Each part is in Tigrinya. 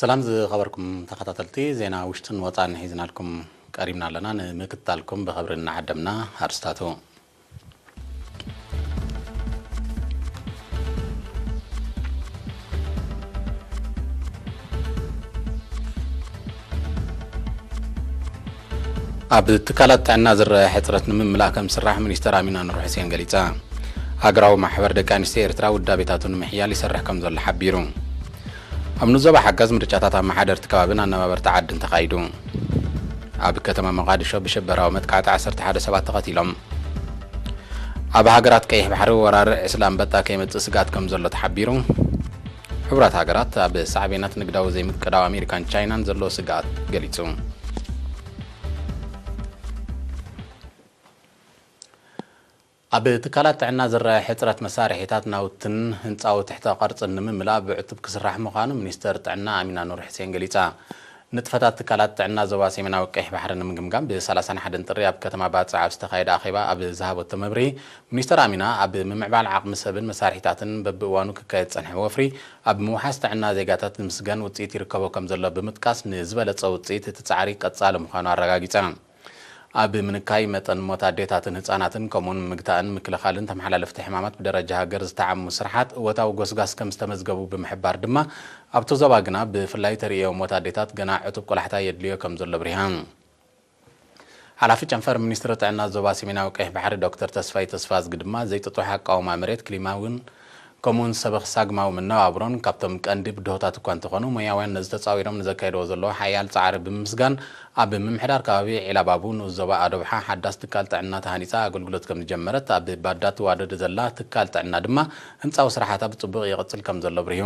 ሰላም ዝኸበርኩም ተኸታተልቲ፣ ዜና ውሽጥን ወጻን ሒዝናልኩም ቀሪብና ኣለና። ንምክትታልኩም ብኽብሪ እናዓደምና፣ ኣርስታቱ። ኣብ ትካላት ጥዕና ዝረአ ሕጽረት ንምምላእ ከም ዝስራሕ ሚኒስተር ኣሚና ኑር ሕሴን ገሊጻ። ሃገራዊ ማሕበር ደቂ ኣንስትዮ ኤርትራ ውዳቤታቱ ንምሕያል ይሰርሕ ከም ዘሎ ሓቢሩ። ኣብ ንዞባ ሓጋዝ ምርጫታት ኣመሓደርቲ ከባብን ኣነባበርቲ ዓድን ተኻይዱ። ኣብ ከተማ ሞቓዲሾ ብሽበራዊ መጥቃዕቲ ዓሰርተ ሓደ ሰባት ተቐቲሎም። ኣብ ሃገራት ቀይሕ ባሕሪ ወራሪ ዕስለ ኣንበጣ ከይመጽእ ስግኣት ከም ዘሎ ተሓቢሩ። ሕቡራት ሃገራት ኣብ ሳዕቤናት ንግዳዊ ዘይምቅዳው ኣሜሪካን ቻይናን ዘለዎ ስግኣት ገሊጹ። ኣብ ትካላት ጥዕና ዝረአ ሕጽረት መሳርሒታት፣ ናውትን ህንጻዊ ትሕተ ቅርጽን ንምምላእ ብዕቱብ ክስራሕ ምዃኑ ሚኒስተር ጥዕና ኣሚና ኑር ሕሴን ገሊጻ። ንጥፈታት ትካላት ጥዕና ዞባ ሰሜናዊ ቀይሕ ባሕሪ ንምግምጋም ብ ሰላሳን ሓደን ጥሪ ኣብ ከተማ ባጽዕ ኣብ ዝተኻየደ ኣኼባ ኣብ ዝሃበቶ መብርሂ፣ ሚኒስተር ኣሚና ኣብ ምምዕባል ዓቕሚ ሰብን መሳርሒታትን በብእዋኑ ክካየድ ዝጸንሐ ወፍሪ ኣብ ምውሓስ ጥዕና ዜጋታት ዝምስገን ውጽኢት ይርከቦ ከም ዘሎ ብምጥቃስ፣ ንዝበለጸ ውጽኢት እቲ ጻዕሪ ቀጻሊ ምዃኑ ኣረጋጊጻ። ኣብ ምንካይ መጠን ሞት ኣዴታትን ህጻናትን ከምኡውን ምግታእን ምክልኻልን ተመሓላለፍቲ ሕማማት ብደረጃ ሃገር ዝተዓሙ ስርሓት እወታዊ ጎስጓስ ከም ዝተመዝገቡ ብምሕባር ድማ፣ ኣብቲ ዞባ ግና ብፍላይ ተርእዮ ሞት ኣዴታት ገና ዕቱብ ቆላሕታ የድልዮ ከም ዘሎ ኣብሪሃ። ሓላፊ ጨንፈር ሚኒስትሪ ጥዕና ዞባ ሰሜናዊ ቀይሕ ባሕሪ ዶክተር ተስፋይ ተስፋዝጊ ድማ ዘይጥጡሕ ኣቃውማ መሬት፣ ክሊማውን ከምኡውን ሰበኽ ሳግማዊ መነባብሮን ካብቶም ቀንዲ ብድሆታት እኳ እንተኾኑ፣ ሞያውያን ነዚ ተጻዊሮም ንዘካየድዎ ዘለዉ ሓያል ጻዕሪ ብምምስጋን፣ ኣብ ምምሕዳር ከባቢ ዒላባቡ ንኡስ ዞባ ኣዶብሓ ሓዳስ ትካል ጥዕና ተሃኒጻ ኣገልግሎት ከም ዝጀመረት፣ ኣብ ባዳ ትዋደድ ዘላ ትካል ጥዕና ድማ ህንጻዊ ስራሓታ ብጽቡቕ ይቕጽል ከም ዘሎ ኣብሪሁ።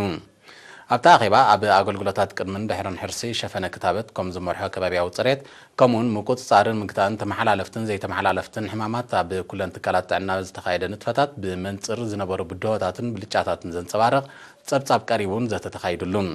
ኣብቲ ኣኼባ ኣብ ኣገልግሎታት ቅድምን ድሕርን ሕርሲ ሸፈነ ክታበት ከም ዝመርሖ ከባቢያዊ ጽሬት፣ ከምኡውን ምቁጽጻርን ምግታእን ተመሓላለፍትን ዘይተመሓላለፍትን ሕማማት ኣብ ኩለን ትካላት ጥዕና ዝተኻየደ ንጥፈታት ብመንጽር ዝነበሩ ብድሆታትን ብልጫታትን ዘንጸባርቕ ጸብጻብ ቀሪቡን ዘተ ተኻይዱሉን።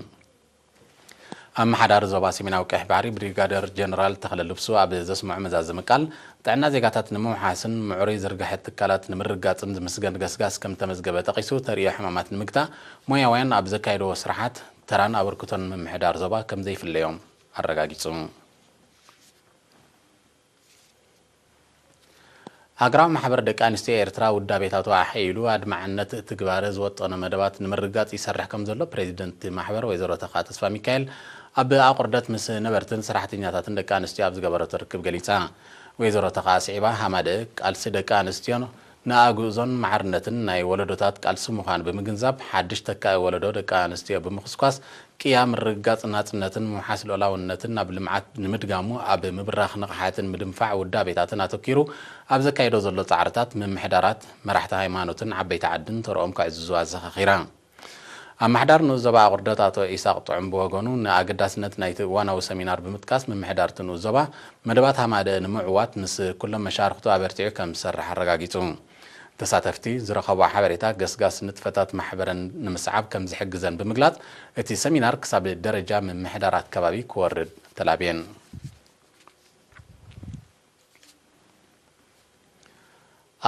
ኣመሓዳሪ ዞባ ሰሜናዊ ቀይሕ ባሕሪ ብሪጋደር ጀነራል ተኽለ ልብሱ ኣብ ዘስምዖ መዛዘሚ ቃል፣ ጥዕና ዜጋታት ንምውሓስን ምዕሩይ ዝርግሐ ትካላት ንምርግጋጽን ዝምስገን ገስጋስ ከም ዝተመዝገበ ጠቒሱ፣ ተርእዮ ሕማማት ንምግታእ ሞያውያን ኣብ ዘካየድዎ ስራሓት ተራን ኣበርክቶን ምምሕዳር ዞባ ከም ዘይፍለዮም ኣረጋጊጹ። ሃገራዊ ማሕበር ደቂ ኣንስትዮ ኤርትራ ውዳቤታቱ ኣሐይሉ ኣድማዕነት ትግባረ ዝወጠኖ መደባት ንምርግጋጽ ይሰርሕ ከም ዘሎ ፕሬዚደንት ማሕበር ወይዘሮ ተኻ ተስፋ ሚካኤል ኣብ ኣቑርደት ምስ ነበርትን ሰራሕተኛታትን ደቂ ኣንስትዮ ኣብ ዝገበረቶ ርክብ ገሊጻ። ወይዘሮ ተኻ ኣስዒባ ሃማደ ቃልሲ ደቂ ኣንስትዮ ንኣግእዞን ማዕርነትን ናይ ወለዶታት ቃልሲ ምዃኑ ብምግንዛብ፣ ሓድሽ ተካኢ ወለዶ ደቂ ኣንስትዮ ብምኹስኳስ ቅያ፣ ምርግጋጽ ናጽነትን ምውሓስ ልኡላውነትን ናብ ልምዓት ንምድጋሙ ኣብ ምብራኽ ንቕሓትን ምድንፋዕ ውዳቤታትን ኣተኲሩ ኣብ ዘካየዶ ዘሎ ጻዕርታት፣ ምምሕዳራት፣ መራሕቲ ሃይማኖትን ዓበይቲ ዓድን ተርኦም ከዕዝዙ ኣዘኻኺራ። ኣመሓዳሪ ንኡስ ዞባ ኣቑርደት ኣቶ ኢሳቕ ጥዑም ብወገኑ፣ ንኣገዳስነት ናይቲ እዋናዊ ሰሚናር ብምጥቃስ፣ ምምሕዳር እቲ ንኡስ ዞባ መደባት ሃማደአ ንምዕዋት ምስ ኩሎም መሻርኽቱ ኣበርቲዑ ከም ዝሰርሕ ኣረጋጊጹ። ተሳተፍቲ ዝረኸብኦ ሓበሬታ ገስጋስ ንጥፈታት ማሕበረን ንምስዓብ ከም ዝሕግዘን ብምግላጽ፣ እቲ ሰሚናር ክሳብ ደረጃ ምምሕዳራት ከባቢ ክወርድ ተላብየን።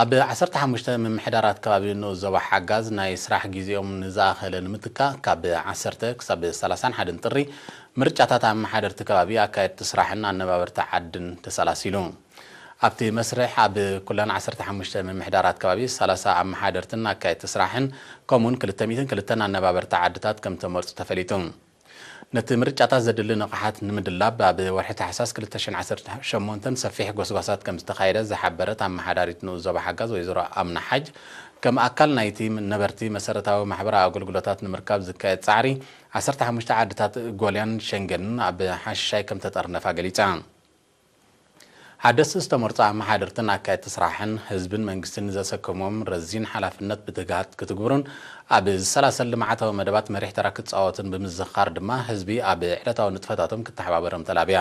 ኣብ ዓሰርተ ሓሙሽተ ምምሕዳራት ከባቢ ንኡስ ዞባ ሓጋዝ ናይ ስራሕ ግዜኦም ንዝኣኸለ ንምትካእ፣ ካብ ዓሰርተ ክሳብ ሰላሳን ሓደን ጥሪ ምርጫታት ኣመሓደርቲ ከባቢ፣ ኣካየድቲ ስራሕን ኣነባበርቲ ዓድን ተሰላሲሉ። ኣብቲ መስርሕ ኣብ ኩለን ዓሰርተ ሓሙሽተ ምምሕዳራት ከባቢ ሰላሳ ኣመሓደርትን ኣካየድቲ ስራሕን ከምኡውን ክልተ ሚእትን ክልተን ኣነባበርቲ ዓድታት ከም ተመርጹ ተፈሊጡ። ነቲ ምርጫታት ዘድሊ ንቕሓት ንምድላብ ኣብ ወርሒ ታሕሳስ ክልተ ሽሕን ዓሰርተ ሸሞንተን ሰፊሕ ጎስጓሳት ከም ዝተኻየደ ዝሓበረት ኣመሓዳሪት ንኡስ ዞባ ሓጋዝ ወይዘሮ ኣምና ሓጅ፣ ከም ኣካል ናይቲ ነበርቲ መሰረታዊ ማሕበራዊ ኣገልግሎታት ንምርካብ ዝካየድ ጻዕሪ፣ ዓሰርተ ሓሙሽተ ዓድታት ጎልያን ሸንገንን ኣብ ሓሽሻይ ከም ተጠርነፋ ገሊጻ። ሓደስቲ ዝተመርጹ ኣመሓደርትን ኣካየድቲ ስራሕን፣ ህዝብን መንግስትን ዘሰከሞም ረዚን ሓላፍነት ብትግሃት ክትግብሩን ኣብ ዝሰላሰል ልምዓታዊ መደባት መሪሕ ተራ ክጻወቱን ብምዝኽኻር ድማ፣ ህዝቢ ኣብ ዕለታዊ ንጥፈታቶም ክተሓባበሮም ተላብያ።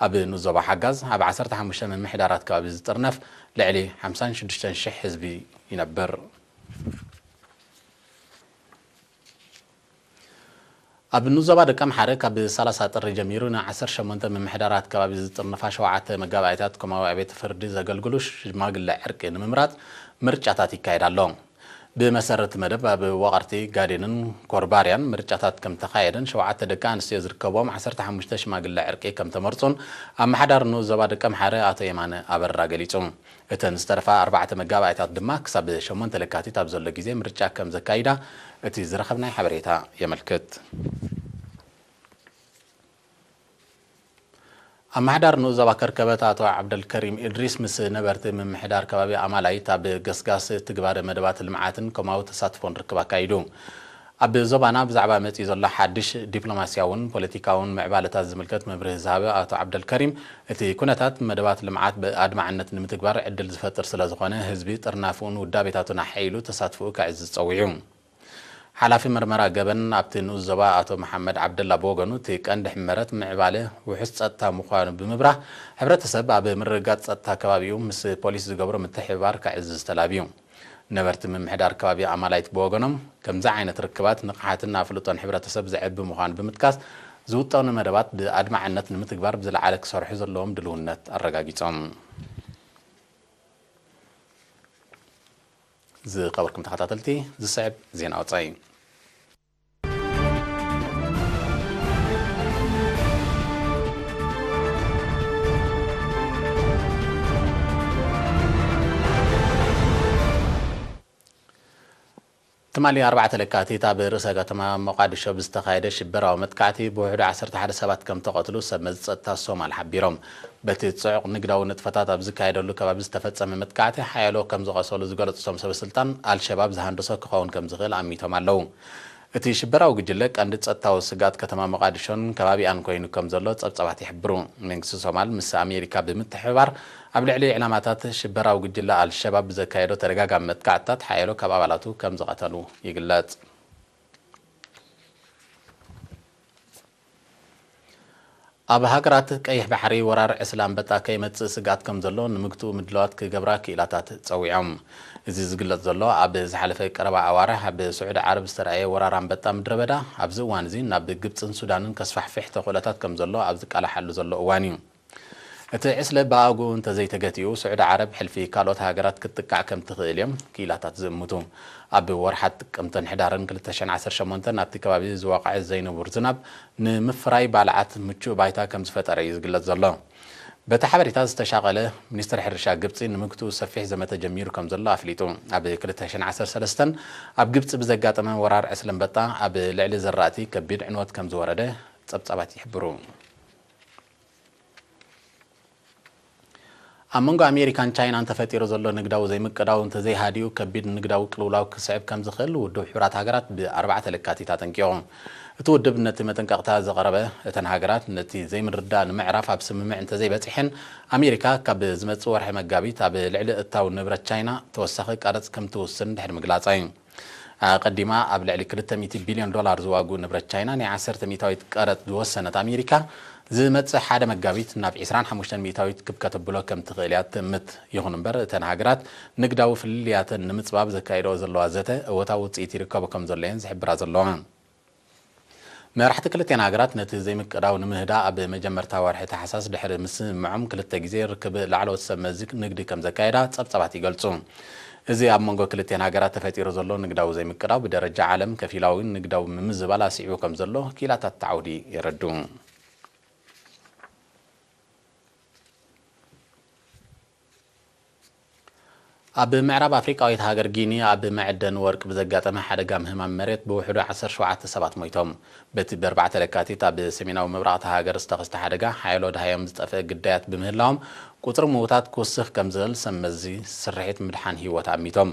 ኣብ ንኡስ ዞባ ሓጋዝ፣ ኣብ ዓሰርተ ሓሙሽተ ምምሕዳራት ከባቢ ዝጥርነፍ ልዕሊ ሓምሳን ሽዱሽተን ሽሕ ህዝቢ ይነብር። ኣብ ንኡስ ዞባ ደቀምሓረ ካብ ሰላሳ ጥሪ ጀሚሩ ንዓሰርተ ሸሞንተ ምምሕዳራት ከባቢ ዝጥርንፋ ሸውዓተ መጋባእያታት ኮማዊ ኣብያተ ፍርዲ ዘገልግሉ ሽማግለ ዕርቂ ንምምራጽ ምርጫታት ይካየድ ኣሎ። ብመሰረት መደብ ኣብ ወቐርቲ ጋዴንን ኮርባርያን ምርጫታት ከም ተኻየደን ሸውዓተ ደቂ ኣንስትዮ ዝርከብዎም ዓሰርተ ሓሙሽተ ሽማግለ ዕርቂ ከም ተመርጹን ኣመሓዳሪ ንኡስ ዞባ ደቀ ምሓረ ኣቶ የማነ ኣበራ ገሊጹ። እተን ዝተረፋ ኣርባዕተ መጋባእታት ድማ ክሳብ ሸሞንተ ለካቲት ኣብ ዘሎ ግዜ ምርጫ ከም ዘካይዳ እቲ ዝረኸብናይ ሓበሬታ የመልክት። ኣመሓዳር ንኡስ ዞባ ከርከበት ኣቶ ዓብደልከሪም ኢድሪስ ምስ ነበርቲ ምምሕዳር ከባቢ ኣማላይት ኣብ ገስጋስ ትግባረ መደባት ልምዓትን ከምኡ ተሳትፎን ርክብ ኣካይዱ። ኣብ ዞባና ብዛዕባ መጺኡ ዘሎ ሓድሽ ዲፕሎማስያውን ፖለቲካውን ምዕባለታት ዝምልከት መብርሂ ዝሃበ ኣቶ ዓብደልከሪም፣ እቲ ኩነታት መደባት ልምዓት ብኣድማዕነት ንምትግባር ዕድል ዝፈጥር ስለ ዝኾነ፣ ህዝቢ ጥርናፍኡን ውዳቤታቱን ኣሐይሉ ተሳትፎኡ ከዕዝዝ ጸዊዑ። ሓላፊ መርመራ ገበን ኣብቲ ንኡስ ዞባ ኣቶ መሓመድ ዓብደላ ብወገኑ፣ እቲ ቀንዲ ሕመረት ምዕባለ ውሑስ ጸጥታ ምዃኑ ብምብራህ፣ ሕብረተሰብ ኣብ ምርግጋጽ ጸጥታ ከባቢኡ ምስ ፖሊስ ዝገብሮ ምትሕብባር ከዕዝዝ ተላብዩ። ነበርቲ ምምሕዳር ከባቢ ኣማላይት ብወገኖም፣ ከምዚ ዓይነት ርክባት ንቕሓትን ኣፍልጦን ሕብረተሰብ ዘዕቢ ምዃኑ ብምጥቃስ፣ ዝውጠኑ መደባት ብኣድማዕነት ንምትግባር ብዝለዓለ ክሰርሑ ዘለዎም ድልውነት ኣረጋጊጾም። ዝኸበርኩም ተኸታተልቲ፣ ዝስዕብ ዜና ወጻኢ። ትማሊ ኣርባዕተ ለካቲት ኣብ ርእሰ ከተማ ሞቓዲሾ ብዝተኻየደ ሽበራዊ መጥቃዕቲ ብውሕዱ ዓሰርተ ሓደ ሰባት ከም ተቐትሉ ሰብ መዚ ጸጥታ ሶማል ሓቢሮም። በቲ ጽዑቕ ንግዳዊ ንጥፈታት ኣብ ዝካየደሉ ከባቢ ዝተፈጸመ መጥቃዕቲ ሓያሎ ከም ዝቐሰሉ ዝገለጹ እቶም ሰበ ስልጣን፣ ኣልሸባብ ዝሃንደሶ ክኸውን ከም ዝኽእል ኣሚቶም ኣለዉ። እቲ ሽበራዊ ጉጅለ ቀንዲ ጸጥታዊ ስግኣት ከተማ ሞቓዲሾን ከባቢኣን ኮይኑ ከም ዘሎ ጸብጻባት ይሕብሩ። መንግስቲ ሶማል ምስ ኣሜሪካ ብምትሕብባር ኣብ ልዕሊ ዕላማታት ሽበራዊ ጉጅለ ኣልሸባብ ብዘካየዶ ተደጋጋሚ መጥቃዕትታት ሓያሎ ካብ ኣባላቱ ከም ዝቐተሉ ይግለጽ። ኣብ ሃገራት ቀይሕ ባሕሪ ወራር ዕስለ ኣንበጣ ከይመጽእ ስግኣት ከም ዘሎ ንምግትኡ ምድላዋት ክገብራ ክኢላታት ጸዊዖም። እዚ ዝግለጽ ዘሎ ኣብ ዝሓለፈ ቀረባ ኣዋርሕ ኣብ ስዑዲ ዓረብ ዝተራእየ ወራር ኣንበጣ ምድረ በዳ ኣብዚ እዋን እዚ ናብ ግብጽን ሱዳንን ከስፋሕፍሕ ተኽእሎታት ከም ዘሎ ኣብ ዝቃላሓሉ ዘሎ እዋን እዩ። እቲ ዕስለ ብኣግኡ እንተዘይተገቲኡ፣ ስዑዲ ዓረብ ሕልፊ ካልኦት ሃገራት ክትጥቃዕ ከም ትኽእል እዮም ክኢላታት ዝእምቱ። ኣብ ወርሓት ጥቅምትን ሕዳርን ክልተ ሽሕን ዓሰርተ ሸሞንተን ኣብቲ ከባቢ ዝወቕዐ ዘይንቡር ዝናብ ንምፍራይ ባልዓት ምቹእ ባይታ ከም ዝፈጠረ እዩ ዝግለጽ ዘሎ። በቲ ሓበሬታ ዝተሻቐለ፣ ሚኒስትሪ ሕርሻ ግብጺ ንምግትኡ ሰፊሕ ዘመተ ጀሚሩ ከም ዘሎ ኣፍሊጡ። ኣብ ክልተ ሽሕን ዓሰርተ ሰለስተን ኣብ ግብጺ ብዘጋጠመ ወራር ዕስለ ኣንበጣ ኣብ ልዕሊ ዘራእቲ ከቢድ ዕንወት ከም ዝወረደ ጸብጻባት ይሕብሩ። ኣብ መንጎ ኣሜሪካን ቻይናን ተፈጢሩ ዘሎ ንግዳዊ ዘይምቅዳው እንተዘይሃዲኡ፣ ከቢድ ንግዳዊ ቅልውላው ክስዕብ ከም ዝኽእል ውድብ ሕቡራት ሃገራት ብኣርባዕተ ለካቲት ኣጠንቂቑ። እቲ ውድብ ነቲ መጠንቀቕታ ዘቕረበ፣ እተን ሃገራት ነቲ ዘይምርድዳእ ንምዕራፍ ኣብ ስምምዕ እንተዘይበጺሐን፣ ኣሜሪካ ካብ ዝመጽእ ወርሒ መጋቢት ኣብ ልዕሊ እታው ንብረት ቻይና ተወሳኺ ቀረጽ ከም ትውስን ድሕሪ ምግላጻ እዩ። ኣቐዲማ ኣብ ልዕሊ ክልተ ሚእቲ ቢልዮን ዶላር ዝዋግኡ ንብረት ቻይና ናይ ዓሰርተ ሚእታዊት ቀረጥ ዝወሰነት ኣሜሪካ፣ ዝመጽእ ሓደ መጋቢት ናብ ዕስራን ሓሙሽተን ሚእታዊት ክብ ከተብሎ ከም ትኽእል እያ ትእምት። ይኹን እምበር፣ እተን ሃገራት ንግዳዊ ፍልልያተን ንምጽባብ ዘካይድኦ ዘለዋ ዘተ እወታዊ ውጽኢት ይርከቦ ከም ዘሎ እየን ዝሕብራ ዘለዋ። መራሕቲ ክልቲኣን ሃገራት ነቲ ዘይምቅዳው ንምህዳእ ኣብ መጀመርታ ወርሒ ታሕሳስ ድሕሪ ምስምምዖም ክልተ ግዜ ርክብ ላዕለዎት ሰብ መዚ ንግዲ ከም ዘካየዳ ጸብጻባት ይገልጹ። እዚ ኣብ መንጎ ክልቲኣን ሃገራት ተፈጢሩ ዘሎ ንግዳዊ ዘይምቅዳው ብደረጃ ዓለም ከፊላዊ ንግዳዊ ምምዝባል ኣስዒቡ ከም ዘሎ ክኢላታት እቲ ዓውዲ የረድኡ። ኣብ ምዕራብ ኣፍሪቃዊት ሃገር ጊኒ ኣብ መዐደኒ ወርቂ ብዘጋጠመ ሓደጋ ምህማም መሬት ብውሕዱ ዓሰርተ ሸውዓተ ሰባት ሞይቶም። በቲ ብኣርባዕተ ለካቲት ኣብ ሰሜናዊ ምብራቕ እታ ሃገር ዝተኸስተ ሓደጋ ሓያሎ ደሃዮም ዝጠፍአ ግዳያት ብምህላዎም ቁጽሪ ምዉታት ክውስኽ ከም ዝኽእል ሰብ መዚ ስርሒት ምድሓን ህይወት ኣሚቶም።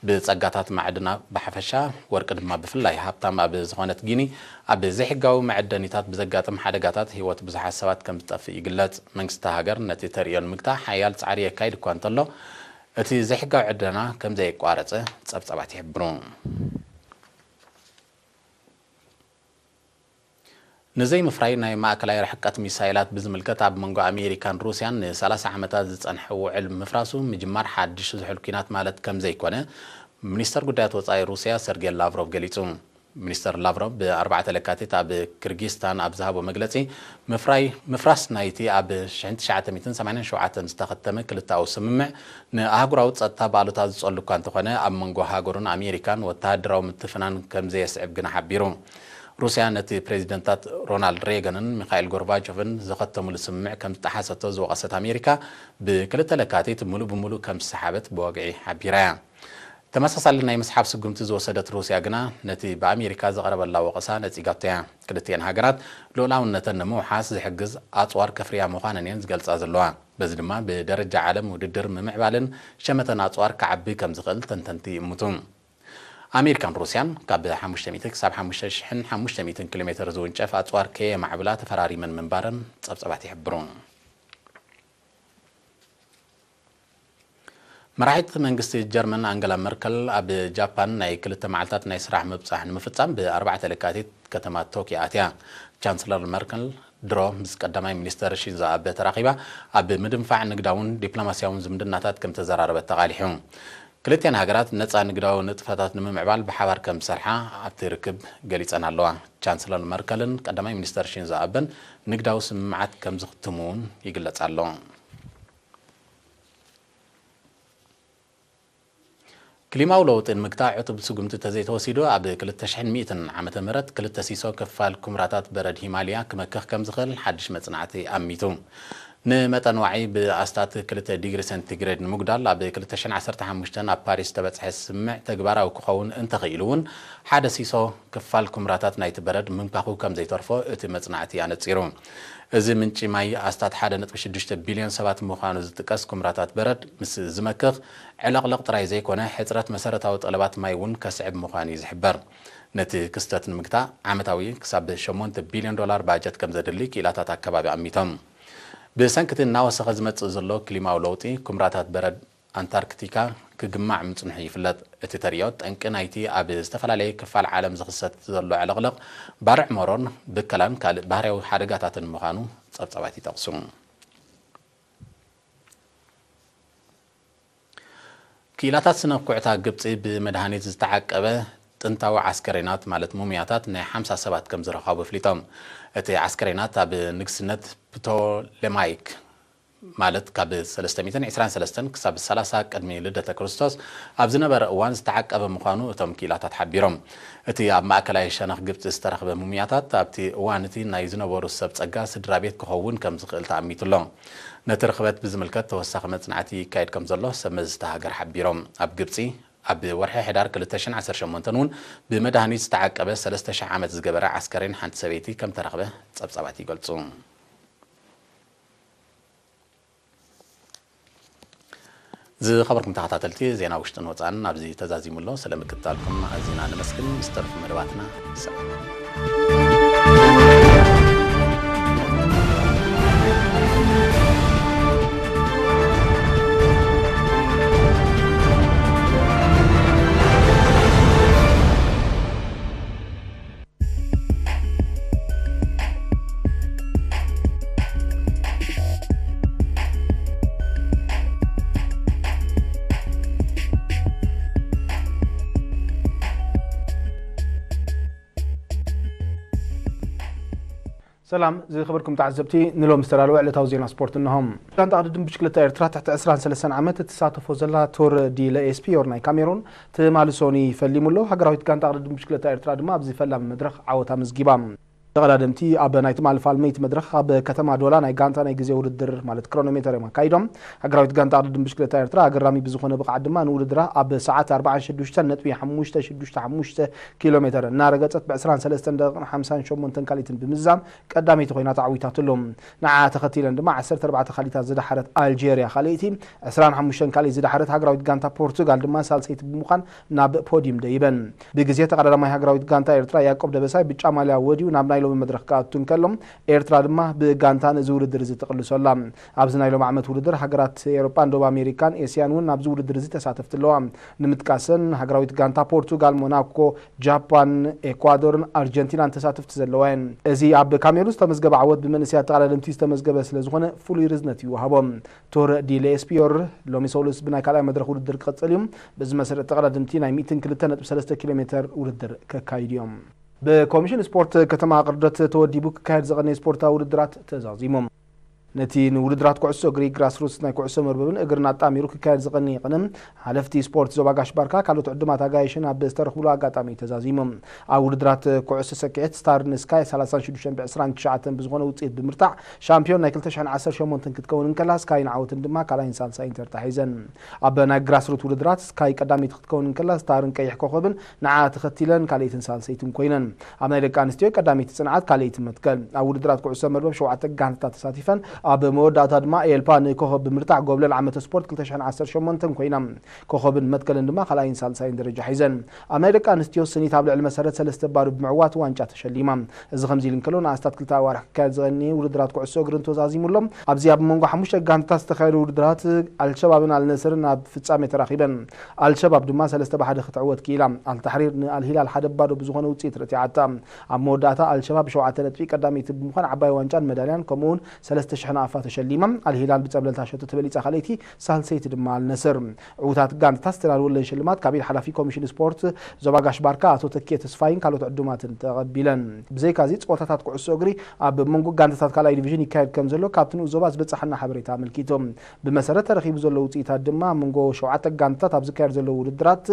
ብጸጋታት ማዕድና ብሓፈሻ ወርቂ ድማ ብፍላይ ሃብታም ኣብ ዝኾነት ጊኒ ኣብ ዘይሕጋዊ መዐደኒታት ብዘጋጥም ሓደጋታት ህይወት ብዙሓት ሰባት ከም ዝጠፍእ ይግለጽ። መንግስቲ እታ ሃገር ነቲ ተርእዮ ንምግታእ ሓያል ጻዕሪ የካይድ እኳ እንተሎ፣ እቲ ዘይሕጋዊ ዕደና ከም ዘየቋረጸ ጸብጻባት ይሕብሩ። ንዘይምፍራይ ናይ ማእከላይ ርሕቀት ሚሳይላት ብዝምልከት ኣብ መንጎ ኣሜሪካን ሩስያን ንሰላሳ ዓመታት ዝጸንሐ ውዕል ምፍራሱ ምጅማር ሓድሽ ዝሑል ኲናት ማለት ከም ዘይኮነ ሚኒስተር ጉዳያት ወጻኢ ሩስያ ሰርጌ ላቭሮቭ ገሊጹ። ሚኒስተር ላቭሮቭ ብኣርባዕተ ለካቲት ኣብ ክርጊስታን ኣብ ዝሃቦ መግለጺ፣ ምፍራይ ምፍራስ ናይቲ ኣብ ሽሕን ትሽዓተ ሚእትን ሰማንያን ሸውዓተን ዝተኸተመ ክልተኣዊ ስምምዕ ንኣህጉራዊ ጸጥታ ብኣሉታ ዝጸሉ እኳ እንተኾነ፣ ኣብ መንጎ ሃገሩን ኣሜሪካን ወተሃደራዊ ምትፍናን ከም ዘየስዕብ ግና ሓቢሩ። ሩስያ ነቲ ፕሬዚደንታት ሮናልድ ሬገንን ሚኻኤል ጎርባቾቭን ዝኸተሙሉ ስምምዕ ከም ዝጠሓሰቶ ዝወቐሰት ኣሜሪካ፣ ብክልተ ለካቲት ምሉእ ብምሉእ ከም ዝሰሓበት ብወግዒ ሓቢራ እያ። ተመሳሳሊ ናይ ምስሓብ ስጉምቲ ዝወሰደት ሩስያ ግና፣ ነቲ ብኣሜሪካ ዝቐረበላ ወቐሳ ነጺጋቶ እያ። ክልቲኤን ሃገራት ልኡላውነተን ንምውሓስ ዝሕግዝ ኣጽዋር ከፍርያ ምዃነን እየን ዝገልጻ ዘለዋ። በዚ ድማ ብደረጃ ዓለም ውድድር ምምዕባልን ሸመተን ኣጽዋር ክዓቢ ከም ዝኽእል ተንተንቲ ይእምቱ። ኣሜሪካን ሩስያን ካብ ሓሙሽተ ሚእቲ ክሳብ ሓሙሽተ ሽሕን ሓሙሽተ ሚእትን ኪሎ ሜተር ዝውንጨፍ ኣጽዋር ከየማዕብላ ተፈራሪመን ምንባረን ጸብጸባት ይሕብሩ። መራሒት መንግስቲ ጀርመን ኣንገላ መርከል ኣብ ጃፓን ናይ ክልተ መዓልታት ናይ ስራሕ ምብጻሕ ንምፍጻም ብኣርባዕተ ለካቲት ከተማ ቶኪዮ ኣትያ። ቻንስለር መርከል ድሮ ምስ ቀዳማይ ሚኒስተር ሺንዞ ኣበ ተራኺባ ኣብ ምድንፋዕ ንግዳውን ዲፕሎማስያውን ዝምድናታት ከም ተዘራረበት ተቓሊሑ። ክልቲኣን ሃገራት ነጻ ንግዳዊ ንጥፈታት ንምምዕባል ብሓባር ከም ዝሰርሓ ኣብቲ ርክብ ገሊጸን ኣለዋ። ቻንስለር መርከልን ቀዳማይ ሚኒስተር ሺንዞ ኣበን ንግዳዊ ስምምዓት ከም ዝኽትሙ እውን ይግለጽ ኣሎ። ክሊማዊ ለውጢ ንምግታእ ዕቱብ ስጉምቲ ተዘይተወሲዱ፣ ኣብ ክልተ ሽሕን ሚእትን ዓመተ ምህረት ክልተ ሲሶ ክፋል ኩምራታት በረድ ሂማልያ ክመክኽ ከም ዝኽእል ሓድሽ መጽናዕቲ ኣሚቱ። ንመጠን ዋዒ ብኣስታት ክልተ ዲግሪ ሴንቲግሬድ ንምጉዳል፣ ኣብ ክልተ ሽሕን ዓሰርተ ሓሙሽተን ኣብ ፓሪስ ዝተበጽሐ ስምምዕ ተግባራዊ ክኸውን እንተኽኢሉ እውን፣ ሓደ ሲሶ ክፋል ኩምራታት ናይቲ በረድ ምምካኹ ከም ዘይተርፎ እቲ መጽናዕቲ ኣነጺሩ። እዚ ምንጪ ማይ ኣስታት ሓደ ነጥቢ ሽዱሽተ ቢልዮን ሰባት ምዃኑ ዝጥቀስ ኩምራታት በረድ ምስ ዝመክኽ፣ ዕለቕለቕ ጥራይ ዘይኮነ፣ ሕጽረት መሰረታዊ ጠለባት ማይ እውን ከስዕብ ምዃኑ እዩ ዝሕበር። ነቲ ክስተት ንምግታእ፣ ዓመታዊ ክሳብ ሸሞንተ ቢልዮን ዶላር ባጀት ከም ዘድሊ ክኢላታት ኣከባቢ ኣሚቶም። ብሰንኪ እቲ እናወሰኸ ዝመጽእ ዘሎ ክሊማዊ ለውጢ፣ ኩምራታት በረድ ኣንታርክቲካ ክግማዕ ምጽንሑ ይፍለጥ። እቲ ተርእዮ፣ ጠንቂ ናይቲ ኣብ ዝተፈላለየ ክፋል ዓለም ዝኽሰት ዘሎ ዕልቕልቕ፣ ባርዕ መሮን ብከላን ካልእ ባህርያዊ ሓደጋታትን ምዃኑ ጸብጻባት ይጠቕሱ። ክኢላታት ስነ ኩዕታ ግብጺ፣ ብመድሃኒት ዝተዓቀበ ጥንታዊ ዓስከሬናት፣ ማለት ሙምያታት ናይ ሓምሳ ሰባት ከም ዝረኸቡ ኣፍሊጦም። እቲ ዓስከሬናት ኣብ ንግስነት ፕቶሌማይክ፣ ማለት ካብ ሰለስተ ሚእትን ዕስራን ሰለስተን ክሳብ ሰላሳ ቅድሚ ልደተ ክርስቶስ ኣብ ዝነበረ እዋን ዝተዓቀበ ምዃኑ እቶም ክኢላታት ሓቢሮም። እቲ ኣብ ማእከላይ ሸነኽ ግብጺ ዝተረኽበ ሙምያታት፣ ኣብቲ እዋን እቲ ናይ ዝነበሩ ሰብ ጸጋ ስድራ ቤት ክኸውን ከም ዝኽእል ተኣሚቱ ኣሎ። ነቲ ርኽበት ብዝምልከት ተወሳኺ መጽናዕቲ ይካየድ ከም ዘሎ ሰብ መዚ እታ ሃገር ሓቢሮም። ኣብ ግብጺ፣ ኣብ ወርሒ ሕዳር ክልተ ሽሕን ዓሰርተ ሸሞንተን እውን ብመድሃኒት ዝተዓቀበ ሰለስተ ሽሕ ዓመት ዝገበረ ዓስከሬን ሓንቲ ሰበይቲ ከም ተረኽበ ጸብጻባት ይገልጹ። ዝኸበርኩም ተኸታተልቲ፣ ዜና ውሽጥን ወጻእን ኣብዚ ተዛዚሙ ኣሎ። ስለ ምክትታልኩም ኣዚና ነመስግን። ምስ ተረፉ መደባትና ሰላም። ሰላም ዝኸበርኩም ተዓዘብቲ፣ ንሎም ዝተዳለወ ዕለታዊ ዜና ስፖርት እነሆም። ጋንታ ቅድድም ብሽክለታ ኤርትራ ትሕቲ ዕስራን ሰለስተን ዓመት እትሳተፎ ዘላ ቱር ዲ ለኤስፒዮር ናይ ካሜሩን ትማሊ ሶኒ ፈሊሙ ኣሎ። ሃገራዊት ጋንታ ቅድድም ብሽክለታ ኤርትራ ድማ ኣብዚ ፈላሚ መድረኽ ዓወት ኣመዝጊባ። ተቐዳደምቲ ኣብ ናይ ትማሊ ፋልመይቲ መድረኽ ኣብ ከተማ ዶላ ናይ ጋንታ ናይ ግዜ ውድድር፣ ማለት ክሮኖሜተር፣ እዮም ኣካይዶም። ሃገራዊት ጋንታ ቅድድም ብሽክለታ ኤርትራ ኣገራሚ ብዝኾነ ብቕዓት ድማ ንውድድራ ኣብ ሰዓት ኣርባዓን ሽዱሽተን ነጥቢ ሓሙሽተ ሽዱሽተ ሓሙሽተ ኪሎ ሜተር እናረገጸት፣ ብ ዕስራን ሰለስተን ደቂቕን ሓምሳን ሸሞንተን ካልኢትን ብምዝዛም ቀዳመይቲ ኮይና ተዓዊታትሉ። ንዓ ተኸቲለን ድማ ዓሰርተ ኣርባዕተ ካልኢታት ዝደሓረት ኣልጀርያ ካልኣይቲ፣ ዕስራን ሓሙሽተን ካልኢት ዝደሓረት ሃገራዊት ጋንታ ፖርቱጋል ድማ ሳልሰይቲ ብምዃን ናብ ፖዲዩም ደይበን። ብግዜ ተቐዳዳማይ ሃገራዊት ጋንታ ኤርትራ ያዕቆብ ደበሳይ ብጫ ማልያ ወድዩ ናብ ናይ መድረኽ ክኣቱ እንከሎ፣ ኤርትራ ድማ ብጋንታን እዚ ውድድር እዚ ትቕልሶ ኣላ። ኣብዚ ናይ ሎም ዓመት ውድድር ሃገራት ኤውሮጳን ደቡብ ኣሜሪካን ኤስያን እውን ኣብዚ ውድድር እዚ ተሳተፍቲ ኣለዋ። ንምጥቃሰን ሃገራዊት ጋንታ ፖርቱጋል፣ ሞናኮ፣ ጃፓን፣ ኤኳዶርን ኣርጀንቲናን ተሳተፍቲ ዘለዋ እየን። እዚ ኣብ ካሜሩን ዝተመዝገበ ዓወት ብመንእሰያት ተቐዳደምቲ ዝተመዝገበ ስለ ዝኾነ ፍሉይ ርዝነት ይወሃቦ። ቶር ዲ ሌስፒዮር ሎሚ ሰሉስ ብናይ ካልኣይ መድረኽ ውድድር ክቕጽል እዩ። በዚ መሰረት ተቐዳደምቲ ናይ ሚእትን ክልተ ነጥቢ ሰለስተ ኪሎ ሜተር ውድድር ከካይዱ እዮም። ብኮሚሽን ስፖርት ከተማ ቅርደት ተወዲቡ ክካየድ ዝቐነየ ስፖርታዊ ውድድራት ተዛዚሙ። ነቲ ንውድድራት ኩዕሶ እግሪ፣ ግራስሩትስ ናይ ኩዕሶ መርበብን እግርን ኣጣሚሩ ክካየድ ዝቐነየ ቅነ ሓለፍቲ ስፖርት ዞባ ጋሽ ባርካ ካልኦት ዕዱማት ኣጋይሽን ኣብ ዝተረኽብሉ ኣጋጣሚ ተዛዚሙ። ኣብ ውድድራት ኩዕሶ ሰኪዔት ስታርን ስካይ ሰላሳን ሽዱሽተን ብዕስራን ትሽዓተን ብዝኾነ ውፅኢት ብምርታዕ ሻምፒዮን ናይ ክልተ ሽሕን ዓሰርተ ሸሞንተን ክትከውን እንከላ፣ ስካይን ዓወትን ድማ ካልኣይን ሳልሳይን ተርታ ሒዘን። ኣብ ናይ ግራስሩት ውድድራት ስካይ ቀዳመይቲ ክትከውን እንከላ፣ ስታርን ቀይሕ ኮኸብን ንዓ ተኸቲለን ካልኣይትን ሳልሰይትን ኮይነን። ኣብ ናይ ደቂ ኣንስትዮ ቀዳመይቲ ጽንዓት ካልኣይቲ መትከል። ኣብ ውድድራት ኩዕሶ መርበብ ሸውዓተ ጋንታታት ተሳቲፈን። ኣብ መወዳእታ ድማ ኤልፓ ንኮኸብ ብምርታዕ ጎብለል ዓመተ ስፖርት ክልተ ሽሕን ዓሰርተ ሸሞንተን ኮይና። ኮኸብን መትከልን ድማ ካልኣይን ሳልሳይን ደረጃ ሒዘን። ኣብ ናይ ደቂ ኣንስትዮ ስኒት ኣብ ልዕሊ መሰረት ሰለስተ ባዶ ብምዕዋት ዋንጫ ተሸሊማ። እዚ ከምዚ ኢሉ እንከሎ፣ ንኣስታት ክልተ ኣዋርሕ ክካየድ ዝቐነየ ውድድራት ኩዕሶ እግሪ እንተዛዚሙ ኣሎ። ኣብዚ ኣብ መንጎ ሓሙሽተ ጋንታታት ዝተኻየዱ ውድድራት ኣልሸባብን ኣልነስርን ኣብ ፍጻሜ ተራኺበን። ኣልሸባብ ድማ ሰለስተ ብሓደ ክትዕወት ክኢላ። ኣልታሕሪር ንኣልሂላል ሓደ ባዶ ብዝኾነ ውጽኢት ረቲዓታ። ኣብ መወዳእታ ኣልሸባብ ብሸውዓተ ነጥቢ ቀዳመይቲ ብምዃን ዓባይ ዋንጫን መዳልያን ከምኡውን ሰለስተ ሽሕ ናቕፋ ተሸሊማ። ኣልሂላል ብጸብለልታ ሸቶ ተበሊጻ ካልኣይቲ፣ ሳልሰይቲ ድማ ኣልነስር። ዕዉታት ጋንታታት ዝተዳለወለን ሽልማት ካብ ኢድ ሓላፊ ኮሚሽን ስፖርት ዞባ ጋሽ ባርካ ኣቶ ተኪኤ ተስፋይን ካልኦት ዕዱማትን ተቐቢለን። ብዘይካዚ ጸወታታት ኩዕሶ እግሪ ኣብ መንጎ ጋንታታት ካልኣይ ዲቪዥን ይካየድ ከም ዘሎ ካብቲ ንኡስ ዞባ ዝበጻሓና ሓበሬታ ኣመልኪቱ። ብመሰረት ተረኺቡ ዘሎ ውጽኢታት ድማ ኣብ መንጎ ሸውዓተ ጋንታታት ኣብ ዝካየድ ዘሎ ውድድራት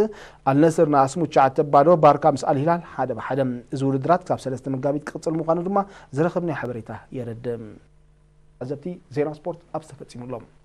ኣልነስር ንኣስሙ ትሽዓተ ባዶ፣ ባርካ ምስ ኣልሂላል ሓደ ብሓደ። እዚ ውድድራት ክሳብ ሰለስተ መጋቢት ክቕጽል ምዃኑ ድማ ዝረኸብናዮ ሓበሬታ የረድእ። ዓዘብቲ ዜና ስፖርት ኣብዚ ተፈጺሙ ኣሎ።